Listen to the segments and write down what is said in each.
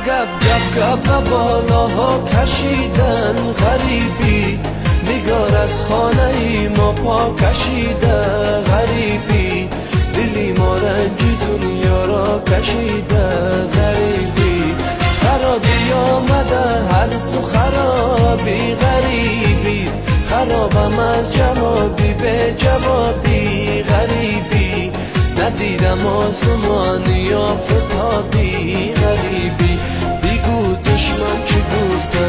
Гап гап гап ба болоҳо кашидан ғарибӣ, нигор аз хонаи мо по кашида ғарибӣ, дили мо ранҷи дунёро кашида ғарибӣ, харобӣ омада ҳар су харобӣ ғарибӣ, харобам аз ҷавоби беҷавобӣ ғарибӣ, надидам осмони офтобӣ ғарибӣ. Бигӯ душман чӣ гуфта,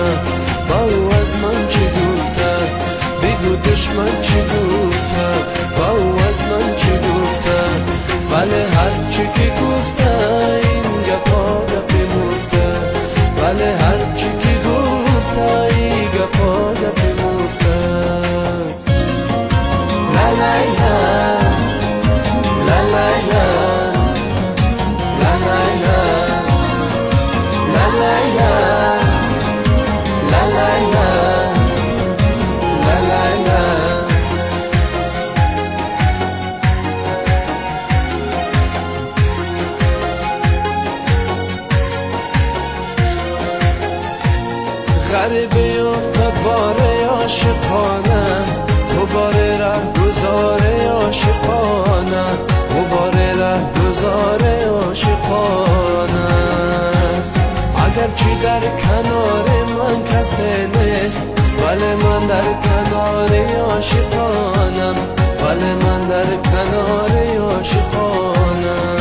ба ӯ аз ман чӣ гуфта, бигӯ душман чӣ гуфта, ба ӯ аз ман чӣ гуфта, вале ҳарчӣ ки гуфта ин гапо гапи муфта, вале ҳарчӣ ки гуфта ин гапо гапи муфта. Ла ла ла ла ла ла ла ла ла ла ла ла ла ла ла ла ла ла. غریبی افتاد بار عاشقانه، غبار رهگذار عاشقانه، غبار رهگذار عاشقانه. اگرچه در کنار من کسی نیست، ولی من در کنار عاشقانم، ولی من در کنار عاشقانم.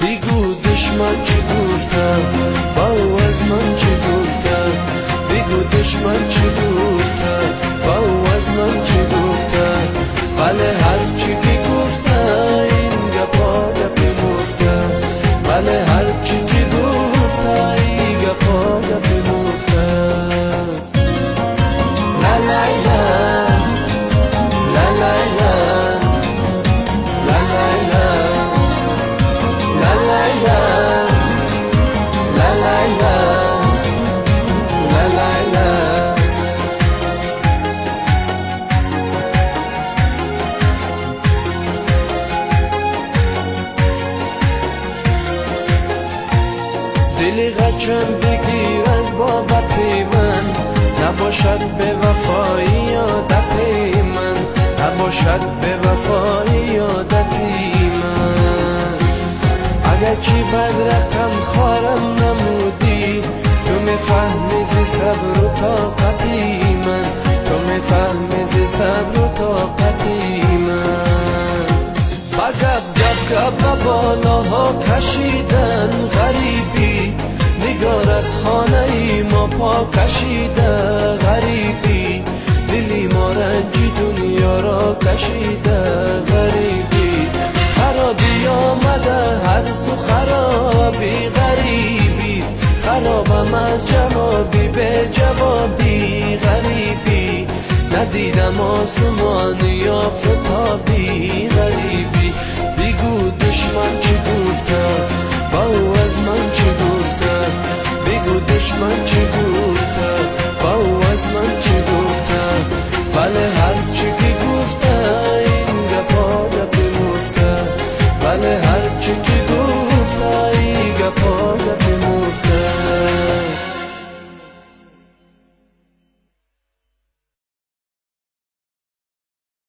بگو دشمن چی گفته، با او از من چی گفته، بگو دشمن چی گفته، با او از من چی گفته، ولی هرچی که گفته این گپا گپی مفته، ولی هرچی که گفته این گپا گپی مفته. لا لا لا لا لا لا لا لا لا لا لا لا لا لا لا لا لا. دلی غچم بگیر از بابت من، نباشد به وفایی عادت من، نباشد به وفایی عادت من. اگرچه بد رقم خارم نمودی، تو میفهمی ز صبر و طاقتی من، تو میفهمی ز صبر و طاقتی من. با گپ گپ گپ به بالاها کشیدن غریبی، نگار از خانه ما پا کشیده غریبی، دلی ما رنج دنیا را کشیده غریبی، خرابی آمده هر سو خرابی غریبی، خرابم از جوابی به جوابی غریبی، ندیدم آسمانی آفتابی غریبی. بگو دشمن چی گفته، با او از من چی گفته، بگو دشمن چی گفته، با او از من